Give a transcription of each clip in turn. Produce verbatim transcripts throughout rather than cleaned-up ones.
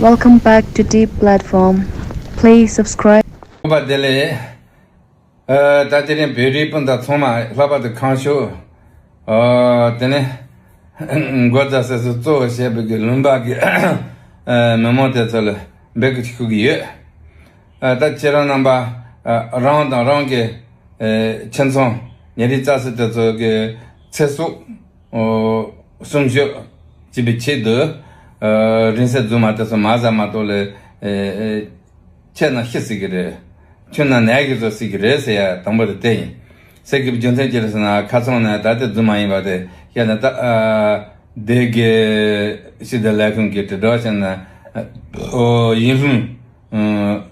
Welcome back to Deep Platform. Please subscribe. ཨོ་བ་བདེ་ལེགས། ཨ། ད་དེ་རིང་བོད་རིགས་སྤུན་ཟླ་ཚང་མ་ལྷག་པར་དུ་ཁམས་ཕྱོགས། ཨ། དེ་ནས་འགོ་བཙུགས་སེ་སུ་གཙོ་བོ་བྱས་པའི་གི་ལུང་པ་གི་ཨ་མི་མང་དེ་ཚོ་ལ་འབོད་སྐུལ་ཞུ་གི་ཡོད། ཨ། ད་ཁྱེད་རང་རྣམ་པ། ཨ། རང་དང་རང་གི་ཨ་ཁྱིམ་ཚང་ཉེ་རིང་བཅས་ཟེར་དེ་ཚོ་གི་ཚེ་སྲོག་ཨོ་སྲུང་སྐྱོབ་བྱེད་པའི་ཆེད་དུ། ཨ། རིང་བསྲེལ་རྫུན་མ་དེ་ཚོ་མ་ཟ་མ་གཏོགས་ལས། ཨེ། ཨེ། ཁྱེད་རྣམས་ཤི་སྲིད་ཀྱི་རེད། ཁྱོད་རྣམས་ནད་ཀྱིས་གསོ་སྲིད་ཀྱི་རེད་ཟེར་ཡ་དང་པོ་དེ་དེ་ཡིན། ཟེར་གྱི་རྒྱུ་མཚན་ཅི་རེད་ཟེར་ན། ཁ་སང་ནས་ད་ལྟ་རྫུན་མ་ཡིན་པ་དེ་བཤད་ན། ད་ཨ་སྡེ་དགེ་ཞི་བདེ་ལས་ཁུངས་ཀྱི་དྲིལ་བསྒྲགས་བྱས་ན། ཨོ་ཡིན་ལྷུན། ཨ།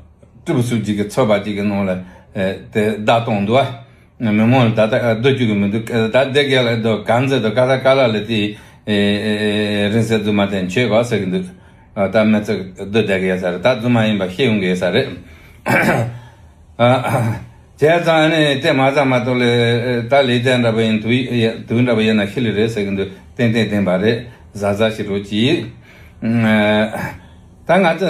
སྤྲུལ་སྐུ་ཅིག་གི་ཚོགས་པ་ཅིག་གི་ནང་ལ། ཨེ། དེ་བརྡ་གཏོང་འདུག་ཨ། མི་མང་ལ་ད་ལྟ་སྡོད་རྒྱུ་གི་མི་འདུག་ད་སྡེ་དགེ་ལ་སྡོད། དཀར་མཛེས་དང་ཀ་ས་ཀ་ལ་ལ་དེ། ཨེ། ཨེ། ཨེ། རིང་བསྲེལ་རྫུན་མ་དེ་མཆོད་གོ་ཟེར་གི་འདུག་ད་མི་ཚོ་སྡོད་བསྡད་གི་ཡོད་ས་རེད། ད་རྫུན་མ་ཡིན་པ་ཤེས་ཡོང་གི་ཡོད་ས་རེད། ཨ། བྱས་ཙང་ཨ་ནི་དེ་མ་ཟ་མ་གཏོགས་ལས། ད་ལས་དོན་འདྲ་པོ་ཡིན་དུས་དུས་འདྲ་པོ་ཡིན་ན་ཤི་ལི་རེད་ཟེར་གི་འདུག་ཏན་ཏན་བདེན་པ་རེད། གཟབ་གཟབ་བྱེད་རོགས་གྱིས། ཨ། ད་ང་ཚོ་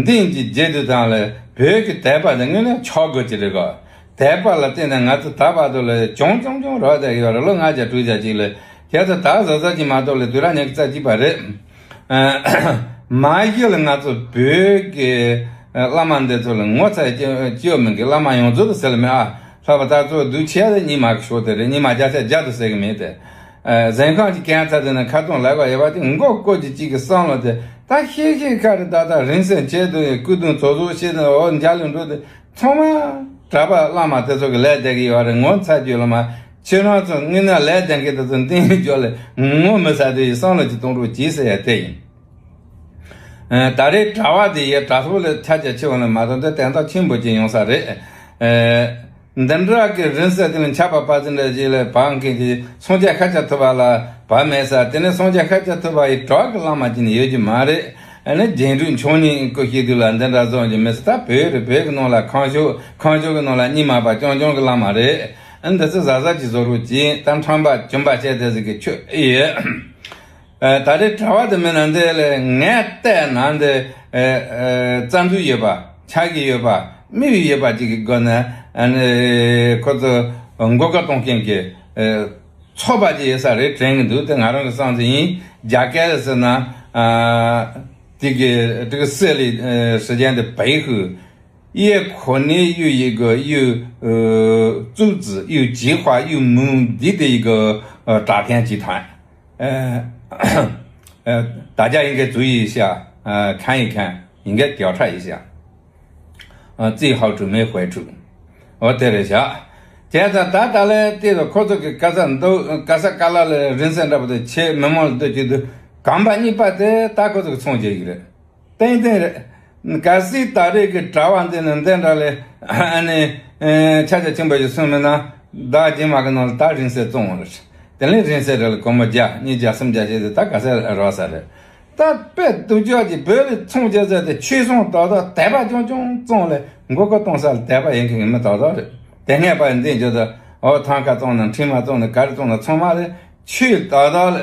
འདི་གི་རྗེས་དུ་དང་ལས་བོད་ཀྱི་དད་པ་དེ་དངོས་གནས་ཆགས་དགོས་ཀྱི་རེད་གོ། དད་པ་ལ་བརྟེན་ནས་ང་ཚོ་ད་བར་དུ་ལ་བྱུང་བྱུང་བྱུང་རོགས་བསྡད་ཡོད་རེད། ལོ་ལྔ་བརྒྱ་དྲུག་བརྒྱ་ཅིག་ལ། ཁྱེད་ཚོ་ད་གཟབ་གཟབ་ཅིག་མ་གཏོགས་ལ་དུས་རབས་ཉི་ཤུ་རྩ་གཅིག་པ་རེད། ཨ། མ་གཞི་ལ་ང་ཚོ་བོད་ཀྱི་བླ་མ་འདི་ཚོ་ལ་ངོ་ཚ་སྐྱེ་སྐྱེ་བ་མིན་གྱི། བླ་མ་ཡོངས་རྫོགས་དུ་ཟེར་ལ་མེད་ཨ། ལྷག་པར་ད་ཚོ་སྡུག་ཆེ་བ་རྙིང་མ་གི་ཕྱོགས་དེ་རེད། རྙིང་མ་བརྒྱ་ཆ་བརྒྱ་དུ་ཟེར་གི་མེད་དེ། ཨ། གཟན་ཁང་གི་གན་ཚ་དེ་ན་ཁ་ཏོན་ལག་པ་ཡོད་པ་དེ་མགོ་སྐོར་གྱི་གཅིག་གི་བསམ་བློ་དེ། ད་ཤེས་ཤེས་ཁ་རེ་ད་ད་རིང་བསྲེལ་བྱས་དུ་སྐུ་གདུང་ཚོགས་གཙོ་བྱས་དུ་འོ་འཇའ་ལུས་འགྲོ་དེ། ཚང་མ་གྲྭ་པ་བླ་མ་དེ་ཚོ་གི་ལས་བསྡད་གི་ཡོད་རེད། ངོ་ཚ་རྒྱུ་ལ་མ། ཁྱེད་རང་ཚོ་དངོས་གནས་ལས་བསྡད་མཁན་དེ་ཚོ་འདི་ཡིན་རྒྱུ་ལས་ངོ་མི་ཚ་དེ་ཡི་བསམ་བློ་ཅིག་གཏོང་རོགས་གྱིས་ཟེར་ཡ་དེ་ཡིན། ཨ། ད་རེས་གྲྭ་བ་དེ་ཡི་དྲ་ཐོག་ལ་ཁྱབ་རྒྱ་ཆེ་བ་ནི་མ་གཏོགས་འདི་དོན་དག་ཆེན་པོ་ཅིག་ཡོང་ས་རེད། ཨ། འདི་འདྲ་གི་རིང་བསྲེལ་དེ་ནི་ཆགས་པ་པ་ཙི་འདྲ་ཅིག་ལ་བང་མཁན་གྱི་སངས་རྒྱས་ཤཱཀྱ་ཐུབ་པ་ལ་བབས་མེད་ས། དེ་ནི་སངས་རྒྱས་ཤཱཀྱ་ཐུབ་པ་ཡི་གྲགས་ཀྱི་བླ་མ་ཅིག་ནི་ཡོད་ཀྱི་མ་རེད། ཨ་ནི་རྒྱན་དྲུག་མཆོག་གཉིས་སྐུ་གཤེགས་དུས་ལ་འདི་འདྲ་བཟོ་རྒྱུ་མེད་ས། ད་བོད་རེད། བོད་ཀྱི་ནང་ལ་ཁམས་ཕྱོགས་ཁམས་ཕྱོགས་ཀྱི་ནང་ལ་རྙིང་མ་པ་རྐྱང་རྐྱང་གི་བླ་མ་རེད། ཨ། འདི་ཚོ་གཟབ་གཟབ་ཅིག་བཟོ་རོགས་གྱིས། ད་ཁྲམ་པ་གྱོན་པ་བྱས་དེ་ཟིག་གི་ཆོས་ཨེ་ཡོད། ཨ། ད་རེས་གྲྭ་བ་དེ་མིན་ན་འདི་ལས་ངས་བལྟས་ན་འདི། ཨ། ཨ། རྩ་འཛུགས་ཡོད་པ། ཆགས་ཀྱི་ཡོད་པ། དམིགས་ཡུལ་ཡོད་པ་ཅིག་གི་སྒོ་ནས། ཨ་ནི་ཁོ་ཚོ་མགོ་སྐོར་གཏོང་མཁན་གྱི། ཨ། ཚོགས་པ་ཅིག་ཡོད་ས་རེད་དྲན་གྱི་འདུག་དེ་ང་རང་གི་བསམ་ཚུལ་ཡིན། རྒྱ་སྐད་ཟེར་ན། ཨ། དེ་གི་这个设立 呃时间的背后 也可能有一个有呃组织、有计划、有目的的一个呃诈骗集团。呃呃，大家应该注意一下，呃，看一看，应该调查一下。 ཨ། 最好处没坏处。འོ་དེ་རེད་བཞག་དེ་ད་ད་ད་ལན་དེ་ལ་ཁོ་ཚོ་གི་ག་ས་འདུག་ག་ས་ག་ལ་ལ་རིང་བསྲེལ་འདྲ་པོ་དེ་བྱས་མི་མང་ལ་སྡོད་ཀྱི་འདུག་གོམ་པ་གཉིས་པ་དེ་ད་ཁོ་ཚོ་གི་ཚོང་རྒྱག་གི་རེད། ཏན་ཏན་རེད། གལ་སྲིད་ད་རེས་ཀྱི་གྲྭ་བ་འདི་ནི་འདི་འདྲ་ལས་ཨ་ནི་ཨེ་ཕྱག་རྒྱ་ཆེན་པོ་ཞིག་གསུངས་མིན་ན། ཟླ་རྗེས་མ་གི་ནང་ལ་ད་རིང་བསྲེལ་བཙོང་བ་རེད། དེ་ལས་རིང་བསྲེལ་རེ་ལ་སྒོར་མོ་བརྒྱ་ཉིས་བརྒྱ་སུམ་བརྒྱ་བྱས་ཏེ་ད་ག་ས་རག་ས་རེད། ད་དཔེ་སྡུག་ཅག་གི་བོད་ལ་ཚོང་རྒྱག་ས་དེ་ཆོས་བཟང་ཏག་ཏག་དད་པ་རྐྱང་རྐྱང་བཙོང་ལས་མགོ་སྐོར་གཏོང་ས་ལ་དད་པ་ཡིན་མཁན་གྱི་མི་ཏག་ཏག་རེད། དེ་སྔས་པ་འདི་འཇོག་ད་འོ་ཐང་ཁ་བཙོང་ན་ཁྲིམས་མ་བཙོང་ན་ག་རེ་བཙོང་ན་ཚང་མ་ལས་ཆོས་ཏག་ཏག་ལས་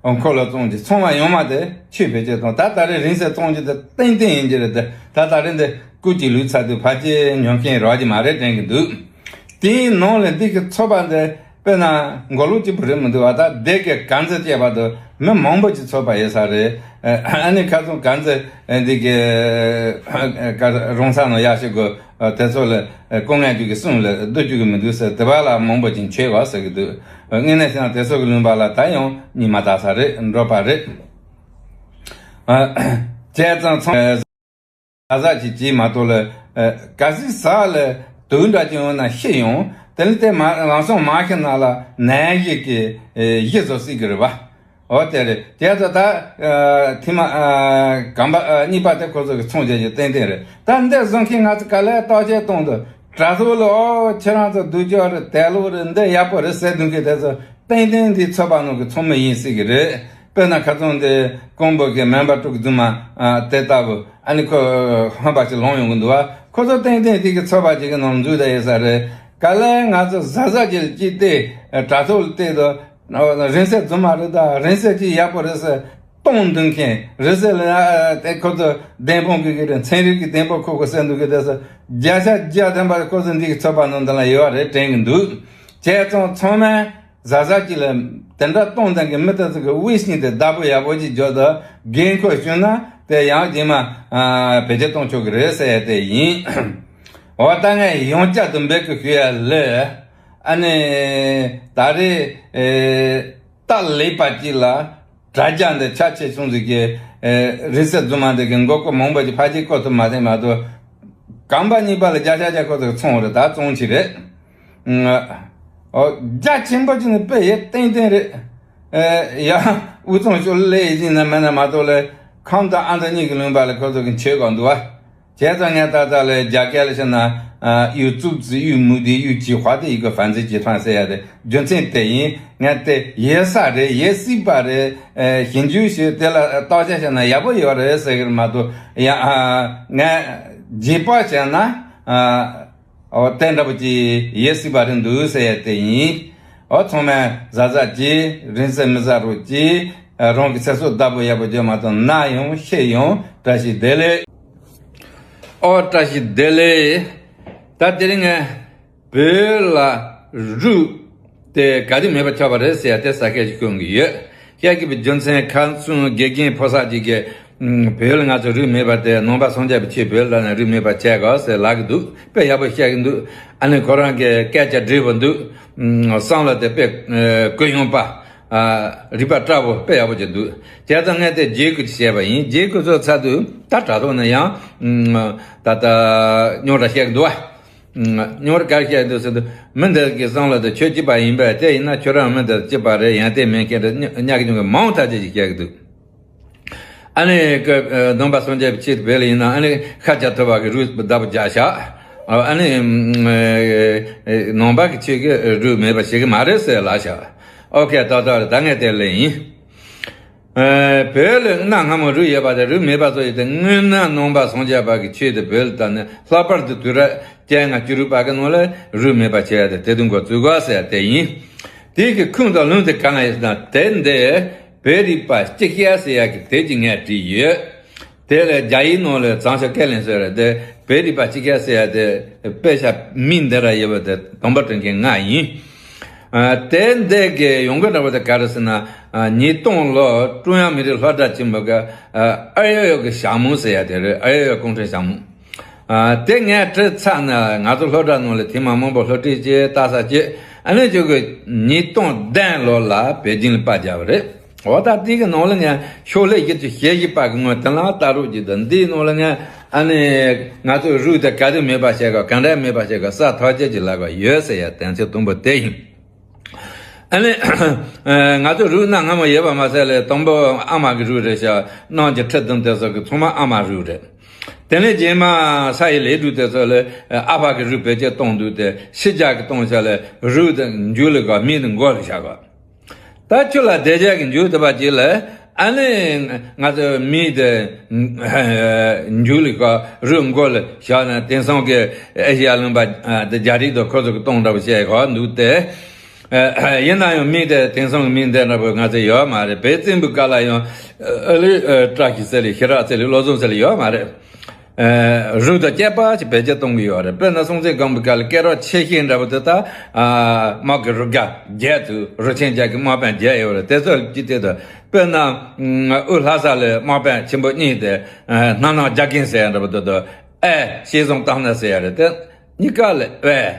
འོ་འཁོར་ལོ་བཙོང་རྒྱུ་ཚང་མ་ཡོང་མ་དེ་ཆོས་བེད་སྤྱོད་གཏོང་། ད་ད་རེས་རིང་བསྲེལ་བཙོང་རྒྱུ་དེ་ཏན་ཏན་ཡིན་གྱི་རེད་དེ། ད་ད་རེས་འདི་སྐུ་གཅིག་ལུས་ཚར་དུས་ཕལ་ཆེར་ཉོ་མཁན་རག་གི་མ་རེད་དྲན་གྱི་འདུག་དེའི་ནང་ལས་འདི་གི་ཚོགས་པ་འདི་དཔེར་ན་མགོ་ལོག་གཅིག་པུ་རེད་མི་འདུག་བ། ད་སྡེ་དགེ་དཀར་མཛེས་བཅས་པ་དུ་མི་མང་པོ་ཅིག་ཚོགས་པ་ཡོད་ས་རེད། ཨ་ནི་ཁ་སང་དཀར་མཛེས་འདི་གི་རོང་ས་ནང་ཡག་ཤོས་གོ། དེ་ཚོ་ལ་སྐུ་ངལ་རྒྱུ་གི་གསུང་ལ་སྡོད་རྒྱུ་གི་མི་འདུག་ཟེར། དེ་བ་ལ་མང་པོ་ཅིག་མཆོད་བ་ཟེར་གི་འདུག་དངོས་གནས་བྱས་ན་དེ་ཚོ་གི་ལུང་པ་ལ་ད་ཡང་གཉིད་མ་ད་ས་རེད། འགྲོ་པ་རེད། ཨ། བྱས་ཙང་ཚང་། ཟ་ཟ་ཅིག་ཅིག་མ་གཏོགས་ལ། ཨ། གལ་སྲིད་ཟ་ལ་དུག་འདྲ་ཅིག་ཡོང་ན་ཤི་ཡོང་། དེ་ནི་དེ་མ་རང་སོང་མ་ཤི་ན་ལ་ནད་གཞི་གི་ཨེ་གཞི་བཟོ་སྲིད་ཀྱི་རེད་བ། འོ་དེ་རེད། དེ་ཚོ་ད་ཨ་ཐེངས་མ་ཨ་གོམ་པ་ཨ་གཉིས་པ་དེ་ཁོ་ཚོ་གི་ཚོང་རྒྱག་རྒྱུ་ཏན་ཏན་རེད། ད་འདི་བཟོ་མཁན་ང་ཚོ་ག་ལེར་བརྟག་དཔྱད་གཏོང་དུས་དྲ་ཐོག་ལ་ཨོ་ཁྱེད་རང་ཚོ་སྡུག་ཅག་རེད། དལ་ལོ་རེད། འདི་ཡག་པོ་རེད་ཟེར་འདུག་མཁན་དེ་ཚོ་ཏན་ཏན་འདི་ཚོགས་པ་ནང་གི་ཚོགས་མི་ཡིན་སྲིད་ཀྱི་རེད། དཔེར་ན་ཁ་སང་འདི་ཀོང་པོ་གི་སྨན་པ་ཕྲུ་གུ་རྫུན་མ་ཨ་དེ་ལྟ་བུ་ཨ་ནི་ཁོ་ཧམ་པ་ཞིག་ལངས་ཡོང་གི་འདུག་བ། ཁོ་ཚོ་ཏན་ཏན་དེ་གི་ཚོགས་པ་ཅིག་གི་ནང་འཛུལ་བསྡད་ཡོད་ས་རེད། ག་ལེར་ང་ཚོ་གཟབ་གཟབ་ཅིག་ཅིག་བལྟས། དྲ་ཐོག་ལ་བལྟས་དུས་རིང་བསྲེལ་རྫུན་མ་རེད། ད་རིང་བསྲེལ་ཅིག་ཡག་པོ་རེད་ཟེར། གཏོང་འདུག་མཁན་རེད་ཟེར་ལ། ཨ་དེ་ཁོ་ཚོ་བདེན་དཔང་གི་གི་རེད། ཚན་རིག་གི་བདེན་དཔང་ཁོ་ཁོ་གསལ་འདུག་གི། དེ་ཚོ་བརྒྱ་ཆ་བརྒྱ་ཐམ་པ་ཁོ་ཚོ་འདི་གི་ཚོད་དཔག་ནང་དུ་ལ་ཡོད་རེད་དྲན་གི་འདུག་བྱས་ཙང་ཚང་མས་གཟབ་གཟབ་ཅིག་ལ་དེ་འདྲ་གཏོང་སྟངས་ཀྱི་མི་དེ་ཚོ་གི་དབྱེ་གཉིས་དེ་བདག་པོ་ཡག་པོ་ཅིག་རྒྱོབ་དང་འགན་ཁུར་བྱུང་ན་དེ་ཡང་རྗེས་མ་ཨ་བེད་སྤྱོད་གཏོང་ཆོག་གི་རེད་ཟེར་ཡ་དེ་ཡིན། འོ་ད་ངས་ཡང་བསྐྱར་དུ་འབོད་སྐུལ་ཞུ་ཡ་ལ། ཨ་ནི་ད་རེས་ཨེ་སྟབས་ལེགས་པ་ཅིག་ལ་དྲ་རྒྱ་འདི་ཆ་ཆེ་ཆུང་ཟིག་གི་ཨེ་རིག་རྩལ་རྫུན་མ་འདི་གི་མགོ་སྐོར་མང་པོ་ཅིག་ཕལ་ཆེར་བཀོད་ཐུབ་མ་ཐུབ་མ་གཏོགས། གམ་པ་གཉིས་པ་ལ་བརྒྱ་ཆ་བརྒྱ་ཁོ་ཚོ་གི་ཚོང་རེད། ད་བཙོང་ཆེ་རེད། ཨོ་རྒྱ་ཆེན་པོ་ཅིག་ནི་དཔེ་ཡེ་ཏན་ཏན་རེད། ཨེ་ཡ་དབུས་གཙང་ཕྱོགས་ལས་ཡིན་ན་མེད་ན་མ་གཏོགས་ལས་ཁམས་དང་ཨ་མདོ་གཉིས་ཀྱི་ལུང་པ་ལ་ཁོ་ཚོ་གི་མཆོད་གོ་འདུག་བ། བྱས་ཙང་ངས་ད་ལྟ་ལས་རྒྱ་སྐད་ལ་བཤད་ན་ཨ་有组织、有目的、有计划的一个犯罪集团ཟེར་ཡ་དེ་རྒྱུ་མཚན་དེ་ཡིན། ངས་དེ་ཡེ་ས་རེད། ཡེ་སྲིད་པ་རེད། ཨེ་ཞིབ་འཇུག་བྱས་དེ་ལ་བརྟག་དཔྱད་བྱས་ན་ཡག་པོ་ཡོད་རེད་ཟེར་གི་རེད་མ་གཏོགས། ཡ་ཨ་ངས་རྗེས་དཔག་བྱས་ན་ཨ། ཨོ་དེ་འདྲ་པོ་ཅིག་ཡེ་སྲིད་པ་རེད་འདུག་ཟེར་ཡ་དེ་ཡིན། ཨོ་ཚང་མས་གཟབ་གཟབ་ཅིག་རིང་བསྲེལ་མི་ཟ་རོགས་ཅིག་ཨ་རང་གི་ཚེ་སྲོག་བདག་པོ་ཡག་པོ་རྒྱོབ་མ་གཏོགས། ན་ཡང་ཤི་ཡང་བཀྲ་ཤིས་བདེ་ལེགས། ཨོ་བཀྲ་ཤིས་བདེ་ལེགས། ད་དེ་རིང་ངས་བོད་ལ་རུས་དེ་ག་དུས་མེད་པ་ཆགས་པ་རེད་ཟེར་ཡ་དེ་ས་སྐད་ཅིག་སྐྱོན་གྱི་ཡོད། སྐད་ཀྱི་བའི་རྒྱུ་མཚན་ཁ་སང་དགེ་རྒན་ཕོ་གསར་ཅིག་གིས་ཨུམ་བོད་ལ་ང་ཚོ་རུས་མེད་པ་དེ་ནང་པ་སངས་རྒྱས་པའི་ཆོས་བོད་ལ་ནས་རུས་མེད་པ་བྱས་གོ་ཟེར་ལབ་ཀྱི་འདུག་དཔེ་ཡག་པོ་བཤད་ཀྱི་འདུག་ཨ་ནི་ཁོ་རང་གི་སྐད་ཆ་འགྲིག་པོ་འདུག་ཨུམ་བསམ་བློ་དེ་དཔེ་ཨ་གུ་ཡངས་པ། ཨ་རིག་པ་བཀྲ་བོ་དཔེ་ཡག་པོ་ཅིག་འདུག་བྱས་ཙང་ངས་དེ་བརྗེ་སྐུལ་ཅིག་བྱས་པ་ཡིན། བརྗེ་སྐུལ་ཚོ་ཚར་དུས་ད་དྲ་ཐོག་ནས་ཡང་ཨུམ་ད་ལྟ་རྙོག་དྲ་བཤད་ཀྱི་འདུག་བ། རྙོག་དྲ་ག་རེ་བཤད་འདུག་ཟེར་དུས། མི་འདི་གི་བསམ་བློ་དེ་ཁྱོད་གཅིག་པ་ཡིན་པས། དེ་ཡིན་ན་ཁྱོད་རང་མི་འདི་གཅིག་པ་རེད། ཡང་དེ་མིན་མཁན་རེད། ཉག་གི་ཉུང་གི་མང་ཐག་ཆོད་ཅིག་བཤད་ཀྱི་འདུག་ཨ་ནི་ཀ་ནང་པ་སངས་རྒྱས་པའི་ཆེད་དུ་བོད་ལ་ཡིན་ན། ཨ་ནི་ཤཱཀྱ་ཐུབ་པ་གི་རུས་བདག་པོ་རྒྱག་ཤག་ཨ་ནི་ནང་པ་གི་ཆོས་ཀྱི་རུས་མེད་པ་ཞིག་གི་མ་རེད་ཟེར་ལབ་ཤག་ཨོ་ཁེ། ཏག་ཏག་རེད། ད་ངས་དེ་ལས་ཡིན། ཨ་བོད་ལ་གནའ་སྔ་མོ་རུས་ཡོད་པ་དེ་རུས་མེད་པ་བཟོ་ཡི་དེ། དངོས་གནས་ནང་པ་སངས་རྒྱས་པ་གི་ཆོས་དེ་བོད་ལ་དར་ནས་ལྷག་པར་དུ་དུས་རབས་བཅོ་ལྔ་བཅུ་དྲུག་པ་གི་ནང་ལ་རུས་མེད་པ་བྱས་ཏེ་དེ་དུས་འགོ་བཙུགས་གོ་ཟེར་དེ་ཡིན། དེ་གི་ཁུངས་དང་ལུང་དེ་གང་ཡིན་ཟེར་ན། དེབ་འདི་བོད་རིག་པ་སྤྱི་ཁྱབ་ཟེར་ཡག་གི་དེབ་ཅིག་ངས་བྲིས་ཡོད། དེ་ལ་རྒྱ་ཡིག་ནང་ལ་བྱང་ཕྱོགས་སྐད་ལན་ཟེར་རེད་དེ། བོད་རིག་པ་སྤྱི་ཁྱབ་ཟེར་ཡག་དེ་དཔེ་ཆ་མིང་འདི་ར་ཡོད་པ་དེ་དང་པོ་བྲིས་མཁན་ང་ཡིན། ཨ་དེབ་འདི་གི་ཡོང་སྒོ་འདྲ་པོ་དེ་ག་རེ་ཟེར་ན། ཨ་ཉིས་སྟོང་ལོར་ཀྲུང་དབྱང་མི་རིགས་སློབ་གྲྭ་ཆེན་མོ་གི་ཨ་ཨར་ཡོ་ཡོ་གི་ཞྭ་མོ་ཟེར་ཡག་དེ་རེད། ཨར་ཡོ་ཡོ་ཀུང་ཧྲེང་ཞྭ་མོ། ཨ་དེ་ངས་བྲིས་ཚར་ནས་ང་ཚོ་སློབ་གྲྭ་ནང་ལ་ཐེངས་མ་མང་པོ་སློབ་ཁྲིད་བྱས། ལྟ་ས་བྱས། ཨ་ནི་ཅིག་གི་ཉིས་སྟོང་བདུན་ལོ་ལ་པེ་ཅིང་ལ་པར་བརྒྱབ་པ་རེད། འོ་ད་དེ་གི་ནང་ལ་ངས་ཤོག་ལྷེ་བཞི་བཅུ་ཞེ་བཞི་པ་གི་ངོས་དེ་ལ་ལྟ་རོགས་ཀྱི་དང་། འདིའི་ནང་ལ་ངས་ཨ་ནི་ང་ཚོའི་རུས་དེ་ག་དུས་མེད་པ་བྱེད་ག་ག་འདྲ་མེད་པ་བྱེད་ག་ས་ཐག་ཆོད་ཅིག་ལབ་ག་ཡོད་ཟེར་ཡ་དོན་ཚན་དང་པོ་དེ་ཡིན། ཨ་ནི་ང་ཚོ་རུས་གནའ་སྔ་མོ་ཡོད་པ་མ་ཟད་ལས་དང་པོ་ཨ་མ་གི་རུས་རེད་ཤག་གནམ་གྱི་ཁྲི་བདུན་དེ་ཚོ་གི་ཚང་མ་ཨ་མ་རུས་རེད། དེ་ནས་རྗེས་མ་ས་ཡི་ལས་རུས་དེ་ཚོ་ལ་ཨ་ཕ་གི་རུས་བེད་སྤྱོད་གཏོང་དུས་དེ་ཕྱི་རྒྱལ་གི་གཏོང་བྱ་ལ་རུས་དེ་མཇུག་ལ་ག་མིང་དེ་མགོ་ལ་བཞག་ག་ད་ཁྱོད་ལ་སྡེ་རྒྱལ་གྱི་མཇུག་དེ་པ་ཅིག་ལ་ཨ་ནི་ང་ཚོ་མིང་དེ་མཇུག་ལ་ག་རུས་མགོ་ལ་བཞག་ན། དེང་སང་གི་ཨེ་ཤི་ཡ་ལུང་པ་དེ་རྒྱ་རིགས་དང་ཁོ་ཚོ་གི་གཏོང་འདྲ་པོ་བྱས་ག་འདུག་སྟེ། ཡིན་ན་ཡང་མིང་དེ་དེང་སང་གི་མིང་དེ་འདྲ་པོ་ང་ཚོ་ཡོད་མ་རེད། བོད་བཙན་པོའི་སྐབས་ལ་ཡང་ཨ་ལི་བཀྲ་ཤིས་ཟེར་ལི་ཤེས་རབ་ཟེར་ལི་བློ་བཟང་ཟེར་ལི་ཡོད་མ་རེད། རུས་དང་བཅས་པ་ཅིག་བེད་སྤྱོད་གཏོང་གི་ཡོད་རེད། དཔེར་ན་སྲོང་བཙན་སྒམ་པོའི་སྐབས་ལ་སྐད་གྲགས་ཆེ་ཤོས་འདྲ་པོ་དེ་ད་དམག་གི་རུ་རྒྱ་བརྒྱད་དུ་རུ་ཆེན་བརྒྱད་ཀྱི་དམག་དཔོན་བརྒྱད་ཡོད་རེད། དེ་ཚོ་ཅི་དེ་དང་། དཔེར་ན་དབུས་ལྷ་ས་ལ་དམག་དཔོན་ཆེན་པོ་གཉིས་དེ་སྣ་ནག་རྒྱ་རྒན་ཟེར་ཡ་འདྲ་པོ་དེ་དང་། ཨེ་ཤེས་བཟང་སྟག་སྣ་ཟེར་ཡ་རེད། དེ་གཉིས་ཀ་ལ་ཨེ།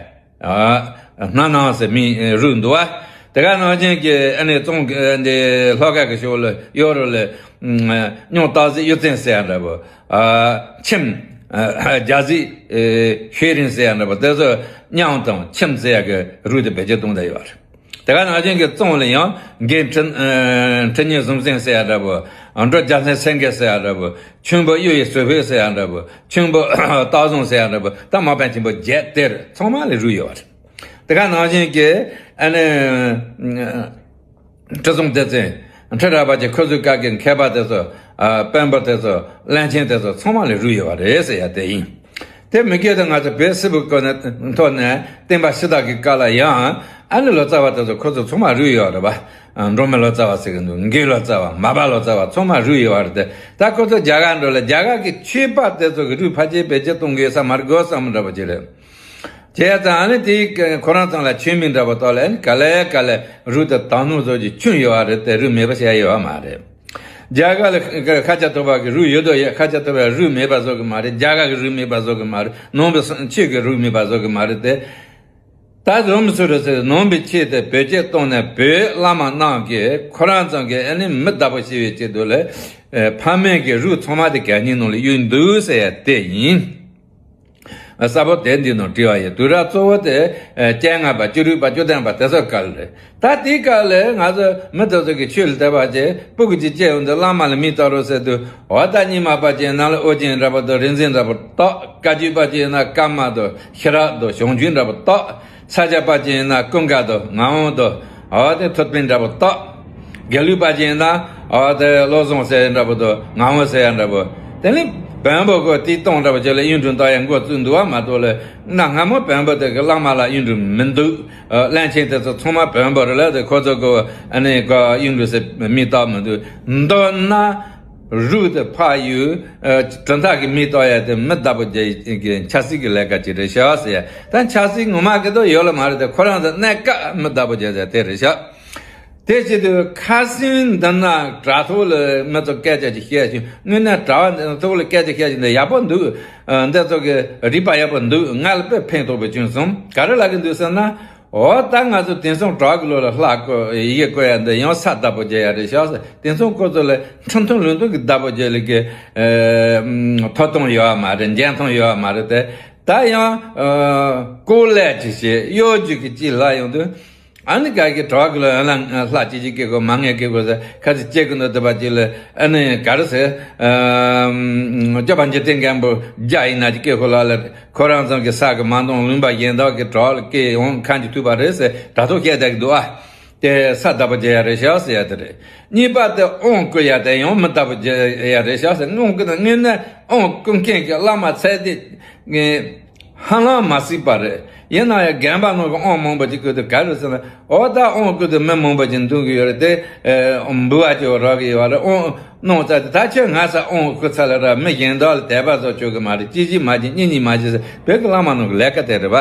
ཨ་སྣ་ནག་ཟེར་མིང་རུས་འདུག་བ། དེ་ག་ནང་བཞིན་གྱི་ཨ་ནི་ཙོང་གི་འདི་ལྷོ་ཁ་གི་ཕྱོགས་ལ་གཡོ་རུ་ལ་སྨྱོ་སྟག་གཟིག་གཡུ་བཙན་ཟེར་ཡ་འདྲ་པོ། ཨ་ཁྱིམ་རྒྱ་གཟིག་ཤེས་རིང་ཟེར་ཡ་འདྲ་པོ། དེ་ཚོ་སྨྱོ་དང་ཁྱིམ་ཟེར་ཡ་གི་རུས་དེ་བེད་སྤྱོད་གཏོང་བསྡད་ཡོད་རེད། དེ་ག་ནང་བཞིན་གྱི་ཙོང་ལ་ཡང་རྒན་ཁྲི་ཁྲི་གཉན་ཟུམ་སེང་ཟེར་ཡ་འདྲ་པོ། འབྲོ་རྒྱལ་མཚན་སེང་གེ་ཟེར་ཡ་འདྲ་པོ། ཆོམ་པོ་གཡུ་ཡི་ཟུར་ཕུད་ཟེར་ཡ་འདྲ་པོ། ཆོམ་པོ་སྟག་བཟང་ཟེར་ཡ་འདྲ་པོ། ད་དམག་དཔོན་ཆེན་པོ་བརྒྱད་དེར་ཚང་མ་ལ་རུས་ཡོད་པ་རེད། དེ་ག་ནང་བཞིན་གྱི་ཨ་ནི་ཁྲི་སྲོང་ལྡེ་བཙན། ཁྲི་རལ་པ་ཅན། ཁོ་ཚོའི་སྐབས་ཀྱི་མཁས་པ་དེ་ཚོ། ཨ་དཔོན་པོ་དེ་ཚོ། བློན་ཆེན་དེ་ཚོ་ཚང་མ་ལ་རུས་ཡོད་པ་རེད་ཟེར་ཡ་དེ་ཡིན། དེ་མི་སྐད་དུ་ང་ཚོ་བོད་སིལ་བུའི་སྐོར་ནས་ཐོག་ནས་བསྟན་པ་ཕྱི་དར་གྱི་སྐབས་ལ་ཡང་ ཨ་ནི་ལོ་ཙཱ་བ་དེ་ཚོ་ཁོ་ཚོ་ཚང་མ་རུས་ཡོད་རེད་པ། འབྲོག་མི་ལོ་ཙཱ་བ་ཟེར་གི་འདུག་དགེ་ལོ་ཙཱ་བ། མར་པ་ལོ་ཙཱ་བ། ཚང་མ་རུས་ཡོད་རེད་དེ། ད་ཁོ་ཚོ་རྒྱ་གར་འགྲོ་ལ་རྒྱ་གར་གྱི་ཆོས་པ་དེ་ཚོ་གི་རུས་ཕལ་ཆེར་བེད་སྤྱོད་གཏོང་དགོས་ས་མ་རེད་དགོས་བསམ་འདྲ་པོ་ཅིག་རེད། བྱས་ཙང་ཨ་ནི་དེའི་ཁོ་རང་ཚང་ལ་ཆོས་མིན་འདྲ་པོ་ཐོག་ལ་ཨ་ནི་ག་ལེ་ག་ལེ་རུས་དེ་དག་སྣང་བཟོ་གི་ཁྱོན་ཡོད་རེད་དེ། རུས་མེད་པ་བྱས་ཡོད་མ་རེད། རྒྱ་གར་ལ་ཤཱཀྱ་ཐུབ་པ་གི་རུས་ཡོད་དོ། ཡ་ཤཱཀྱ་ཐུབ་པའི་རུས་མེད་པ་བཟོ་གི་མ་རེད། རྒྱ་གར་གི་རུས་མེད་པ་བཟོ་གི་མ་རེད། ནང་པའི་ཆོས་ཀྱི་རུས་མེད་པ་བཟོ་གི་མ་རེད་དེ། ད་བཟོ་མི་ཚུགས་རེད་ཟེར། ནང་པའི་ཆོས་དེ་བེད་སྤྱོད་བཏང་ནས་བོད་བླ་མ་རྣམས་ཀྱིས་ཁོ་རང་ཚང་གི་ཨ་ནི་མི་བདག་པོ་བྱེད་པའི་ཆེད་དུ་ལ་ཕ་མེས་ཀྱི་རུས་ཚང་མ་དེ་གད་སྙིགས་ནང་ལ་གཡུགས་འདུག་ཟེར་ཡ་དེ་ཡིན། གསལ་པོ་དེབ་འདིའི་ནང་བྲིས་པ་ཡིན། དུས་རབས་གཙོ་བོ་དེ་བཅོ་ལྔ་པ། བཅུ་དྲུག་པ། བཅུ་བདུན་པ་དེ་ཚོའི་སྐབས་རེད། ད་དེའི་སྐབས་ལ་ང་ཚོ་མི་དེ་ཚོ་གི་ཆོས་ལ་དད་པ་བྱས། སྤུ་གུ་ཅིག་སྐྱེས་ཡོང་དུས་བླ་མ་ལ་མིང་བཏགས་རོགས་ཟེར་དུས། འོ་ད་རྙིང་མ་པ་ཅིག་ཡིན་ན་ལ་ཨོ་རྒྱན་འདྲ་པོ་དང་རིག་འཛིན་འདྲ་པོ་བཏགས། བཀའ་བརྒྱུད་པ་ཅིག་ཡིན་ན་ཀརྨ་དང་ཤེས་རབ་དང་བྱང་ཆུབ་འདྲ་པོ་བཏགས། ས་སྐྱ་པ་ཅིག་ཡིན་ན་ཀུན་དགའ་དང་ངག་དབང་དང་། འོ་དེ་ཐུབ་བསྟན་འདྲ་པོ་བཏགས། དགེ་ལུགས་པ་ཅིག་ཡིན་ན་འོ་དེ་བློ་བཟང་ཟེར་འདྲ་པོ་དང་ངག་དབང་ཟེར་ཡ་འདྲ་པོ། དེ་ནི་བོན་པོ་ཁོ་དེའི་སྟོང་འདྲ་པོ་ཅིག་ལ་གཡུང་དྲུང་བཏགས་ཡ་འགོ་བཙུགས་འདུག་བ་མ་གཏོགས་ལ། གནའ་སྔ་མོ་བོན་པོ་དེ་གི་བླ་མ་ལ་གཡུང་དྲུང་མི་འདུག་བློན་ཆེན་དེ་ཚོ་ཚང་མ་བོན་པོ་རེད་ལ། དེ་ཁོ་ཚོ་གི་ཨ་ནི་ག་གཡུང་དྲུང་ཟེར་མིང་བཏགས་མི་འདུག་མདོར་ན་རུས་དེ་ཕར་གཡུགས། ཨ་གྲུབ་མཐའ་གི་མིང་བཏགས་ཡ་དེ་མི་བདག་པོ་རྒྱག་གི་ཆབ་སྲིད་ཀྱི་ལས་ཀ་ཅིག་རེད་ཤག་ཟེར་ཡ། ད་ཆབ་སྲིད་ངོ་མ་གི་དོ་ཡོད་ལ་མ་རེད་དེ། ཁོ་རང་ཚོ་གནད་འགག་མི་བདག་པོ་རྒྱག་ཡ་དེ་རེད་ཤག་དེ་བྱེད་དུས་ཁ་སང་འདི་ན་དྲ་ཐོག་ལ་མི་ཚོ་སྐད་ཆ་ཅིག་བཤད་བྱུང་། དངོས་གནས་དྲ་བ་འདི་ཐོག་ལ་སྐད་ཆ་བཤད་བྱུང་། འདི་ཡག་པོ་འདུག་ཨ་འདི་ཚོ་གི་རིག་པ་ཡག་པོ་འདུག་ང་ལ་དཔེ་ཕན་ཐོགས་པ་བྱུང་སོང་། ག་རེ་ལབ་གི་འདུག་ཟེར་ན། འོ་ད་ང་ཚོ་དེང་སང་དྲ་གི་ལོ་ལ་ལྷག་གོ་ཡི་གེ་བཀོད་ཡ་འདི་ཡང་ས་བདག་པོ་རྒྱག་ཡ་རེད་ཤག་ཟེར། དེང་སང་ཁོ་ཚོ་ལ་ཁྲིམས་མཐུན་ལུགས་མཐུན་གྱི་བདག་པོ་རྒྱག་ལས་ཀྱི་ཨ་ཐོབ་ཐང་ཡོད་མ་རེད། འཇོན་ཐང་ཡོད་མ་རེད་དེ། ད་ཡང་ཨ་ཀོ་ལས་ཅིག་བྱེད་གཡོ་སྒྱུ་གི་ཅིག་ལབ་ཡོང་དུས། ཨ་ནི་ག་གི་དྲ་གི་ལོ་ཡང་ལ་ལྷག་ཅིག་ཅིག་སྐད་གོ་མ་ངས་སྐད་གོ་ཟེར། ཁ་ཅིག་སྐྱེ་གི་འདུག་དེ་པ་ཅིག་ལ་ཨ་ནི་ག་རེ་ཟེར། ཨ་སྐྱོབ་པ་འཇིག་རྟེན་མགོན་པོ་རྒྱ་ཡིན་ན་ཅིག་སྐད་གོ་ལ་ལ། ཁོ་རང་ཚང་གི་ས་གི་མ་འདང་ལུང་པ་གཞན་དག་གི་དྲ་ལ་སྐད་འོང་མཁན་གྱི་ཐུབ་པ་རེད་ཟེར་དྲ་ཐོག་བཤད་བསྡད་ཀྱི་འདུག་ཨ། དེ་ས་བདག་པོ་རྒྱག་ཡ་རེད་ཤག་ཟེར་ཡ་དེ་རེད། གཉིས་པ་དེ་དབང་བསྐུར་ཡ་དེ་ཡང་མི་བདག་པོ་རྒྱག་ཡ་རེད་ཤག་ཟེར། དབང་བསྐུར་ན་དངོས་གནས་དབང་བསྐུར་མཁན་གྱི་བླ་མ་ཚད་དེ་ཧ་ལམ་མ་སྲིད་པ་རེད། ཡིན་ན་ཡང་རྒན་པ་ནང་གི་དབང་མང་པོ་ཅིག་བསྐུར་དུས་ག་རེ་ཟེར་ན། འོ་ད་དབང་བསྐུར་དུས་མི་མང་པོ་ཅིག་འདུག་གི་ཡོད་རེད་དེ། ཨ་འབུལ་བ་ཅིག་རག་གི་ཡོད་རེད། དབང་གནང་ཚར་དུས་ད་ཁྱོད་ང་ས་དབང་བསྐུར་ཚར་ལ་ར་མི་གཞན་དག་ལ་དད་པ་བཟོ་ཆོག་གི་མ་རེད། གཅིག་གིས་མ་བྱེད་གཉིས་གིས་མ་བྱེད་ཟེར་བོད་ཀྱི་བླ་མ་ནང་གི་ལས་ཀ་དེ་རེད་པ།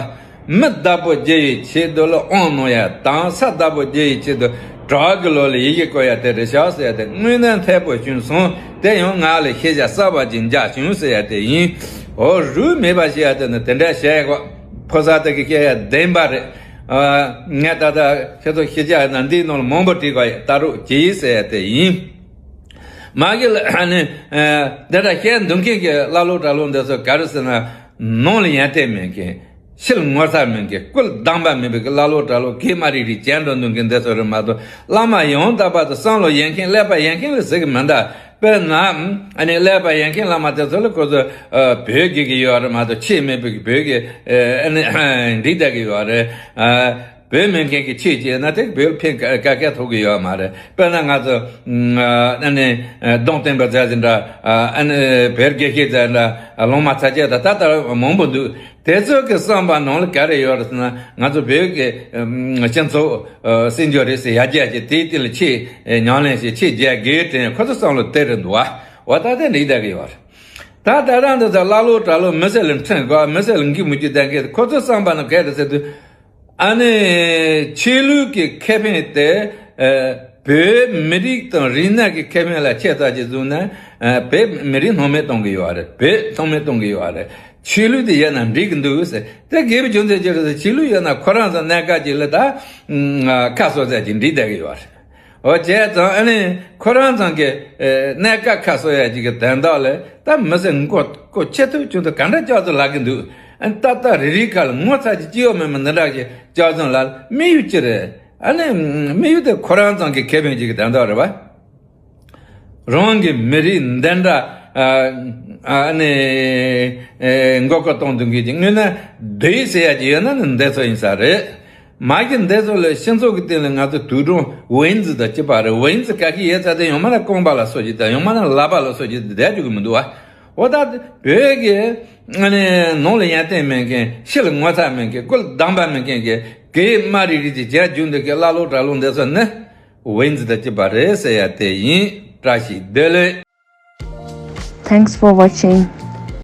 མི་བདག་པོ་རྒྱག་ཡའི་ཆེད་དུ་ལ་དབང་གནང་ཡ་དང་ས་བདག་པོ་རྒྱག་ཡའི་ཆེད་དུ་དྲག་གི་ལོ་ལ་ཡི་གེ་བཀོད་ཡ་དེ་རེད་ཤག་ཟེར་ཡ་དེ་དངོས་གནས་མཐའ་པོ་བྱུང་སོང་། དེ་ཡང་ང་ལ་ཤེས་བྱ་གསར་པ་ཅིག་འཇགས་བྱུང་ཟེར་ཡ་དེ་ཡིན། འོ་རུས་མེད་པ་ཞེས་ཡ་དེ་ནི་དེ་འདྲ་བཤད་གོ། ཕོ་གསར་དེ་གི་བཤད་ཡ་བདེན་པ་རེད། ཨ་ངས་ད་ལྟ་ཁྱེད་ཚོ་ཤེས་བྱ་ན་འདིའི་ནང་ལ་མང་པོ་བྲིས་གོ། ཡ་ལྟ་རོགས་གྱིས་ཟེར་ཡ་དེ་ཡིན། མ་གི་ལ་ཨ་ནི་ཨ་འདི་འདྲ་བཤད་འདུག་མཁན་གྱི་ཀླ་ཀློ་གྲྭ་ལོག་འདི་ཚོ་ག་རེ་ཟེར་ན། ནང་ལ་ཡོན་ཏན་མེད་མཁན། ཕྱི་ལ་ངོ་ཚ་མེད་མཁན། སྐུ་ལ་དམ་པ་མེད་པའི་ཀླ་ཀློ་གྲྭ་ལོག་གེ་མ་རིག་རིག་བྱས་འགྲོ་འདུག་མཁན་འདི་ཚོ་རེད་མ་གཏོགས། བླ་མ་ཡང་དག་པ་དང་བསམ་བློ་ཡོད་མཁན་ཀླད་པ་ཡོད་མཁན་ལ་ཟེར་གི་མིན་ད། དཔེར་ན་ཨ་ནི་ཀླད་པ་ཡོད་མཁན་བླ་མ་དེ་ཚོ་ལ་ཁོ་ཚོ་ཨ་བོད་སྐད་གི་ཡོད་རེད་མ་གཏོགས་ཆོས་མེད་པའི་བོད་སྐད་ཨ་ནི་འགྲིག་བསྡད་གི་ཡོད་རེད། ཨ་བོད་མི་མཁན་གྱི་ཆོས་བྱས་ན་དེ་བོད་ཕན་ཀ་ཀ་ཀ་ཐོགས་གི་ཡོད་མ་རེད། དཔེར་ན་ང་ཚོ་ཨ་ནི་གདོང་བསྟན་པ་ཟེར་ཟིན་འདྲ། ཨ་ནི་བོད་དགེ་བཤེས་ཟེར་འདྲ། ལུང་མ་ཚ་ཅེ་ད་ད་ལྟ་མང་པོ་འདུག་དེ་ཚོ་གི་བསམ་པ་ནང་ལ་ག་རེ་ཡོད་རེད་ཟེར་ན། ང་ཚོ་བོད་ཀྱི་ཨ་སྤྱི་ཚོགས་ཨ་སྲིད་འབྱོར་རེད་ཟེར་ཡར་རྒྱས་ཀྱི་དེའི་སྟེང་ལ་ཆེས་ཨ་ཉམས་ལེན་བྱེད། ཆེས་རྒྱ་སྒེར་དྲན་ཁོ་ཚོ་བསམ་བློ་དེ་རེད་འདུག་བ། འོ་ད་དེ་འགྲིག་བསྡད་ཀྱི་ཡོད་རེད། ད་ད་རང་འདི་ཚོ་ཀླ་ཀློ་གྲྭ་ལོག་མི་སེར་ལ་འཕྲིན་དགོས། མི་སེར་ལ་འགན་མི་འཁྱེར་བསྡད་མཁན་ཁོ་ཚོ་བསམ་པ་ནང་ག་རེ་ཟེར་དུས། ཨ་ནི་ཆོས་ལུགས་ཀྱི་ཁེ་ཕན་དེ་ཨ་བོད་མི་རིགས་དང་རིག་གནས་ཀྱི་ཁེ་ཕན་ལ་ཆེད་བསགས་ཀྱི་བཟུང་ན། ཨ་བོད་མི་རིགས་སྣང་མེད་གཏོང་གི་ཡོད་རེད། བོད་སྣང་མེད་གཏོང་གི་ཡོད་རེད། ཆོས་ལུགས་དེ་ཡོད་ན་འགྲིག་གི་འདུག་ཟེར། དེ་དགེ་བའི་རྒྱུ་མཚན་ཅི་རེད་ཟེར། ཆོས་ལུགས་ཡོད་ན་ཁོ་རང་ཚོ་གནད་འགག་ཅིག་ལ་ད་ཨ་ཁ་གསོ་ས་ཅིག་འགྲིག་བསྡད་ཀྱི་ཡོད་རེད། འོ་བྱས་ཙང་ཨ་ནི་ཁོ་རང་ཚང་གི་ཨེ་གནད་འགག་ཁ་གསོ་ཡ་ཅིག་གི་དོན་དག་ལ་ད་མི་སེར་མགོ་སྐོར་ཆེ་ཐུབ་ཆུང་ཐུབ་ག་འདྲ་སྐྱག་རྫུན་ལབ་གི་འདུག་ཨ་ནི་ཏག་ཏག་རེ་རེའི་ཁ་ལ་ངོ་ཚ་གི་ཅི་ཡོད་མེད་མི་འདི་འདྲ་གི་སྐྱག་རྫུན་ལབ། དམིགས་ཡུལ་ཅི་རེད། ཨ་ནི་དམིགས་ཡུལ་དེ་ཁོ་རང་ཚང་གི་ཁེ་ཕན་ཅིག་གི་དོན་དག་རེད་བ། རང་གི་མི་རིགས་འདི་འདྲ་ཨ་ཨ་ནི་ཨེ་མགོ་སྐོར་གཏོང་འདུག་མཁན་གྱི་དངོས་གནས་སྡུག་ཡིད་ཟེར་ཡ་ཅིག་ཡོད་ན་ནི་འདི་ཚོ་ཡིན་ས་རེད། མ་གི་འདི་ཚོ་ལ་སྤྱི་ཚོགས་ཀྱི་སྟེང་ལ་ང་ཚོ་དུག་སྦྲང་ཝེན་ཛི་དང་གཅིག་པ་རེད། ཝེན་ཛི་ག་གི་ཡོད་ཚད་དེ་ཡང་མ་ན་རྐང་པ་ལ་སོགས་ཀྱི་དང་ཡང་མ་ན་ལག་པ་ལ་སོགས་ཀྱི་བསྡད་རྒྱུ་གི་མི་འདུག་བ། འོ་ད་བོད་ཀྱི་ཨ་ནི་ནང་ལ་ཡོན་ཏན་མེད་མཁན། ཕྱི་ལ་ངོ་ཚ་མེད་མཁན། སྐུ་ལ་དམ་པ་མེད་མཁན་གྱི་ གི་མ་རིག་རིག་ཅིག་བྱས་རྒྱུ་འདི་གི་ཀླ་ལོ་གྲྭ་ལོ་འདི་ཚོ་ནི་ཝིན་ཛི་དང་གཅིག་པ་རེད་ཟེར་ཡ་དེ་ཡིན། བཀྲ་ཤིས་བདེ་ལེགས། Thanks for watching.